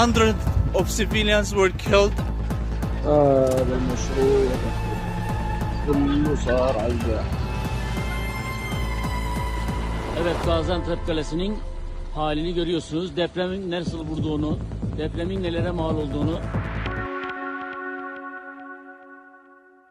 Hundreds of civilians were killed. هذا المشروع كله صار على البيع. Evet, Gaziantep Kalesi'nin halini görüyorsunuz. Depremin nasıl vurduğunu, depremin nelere mal olduğunu.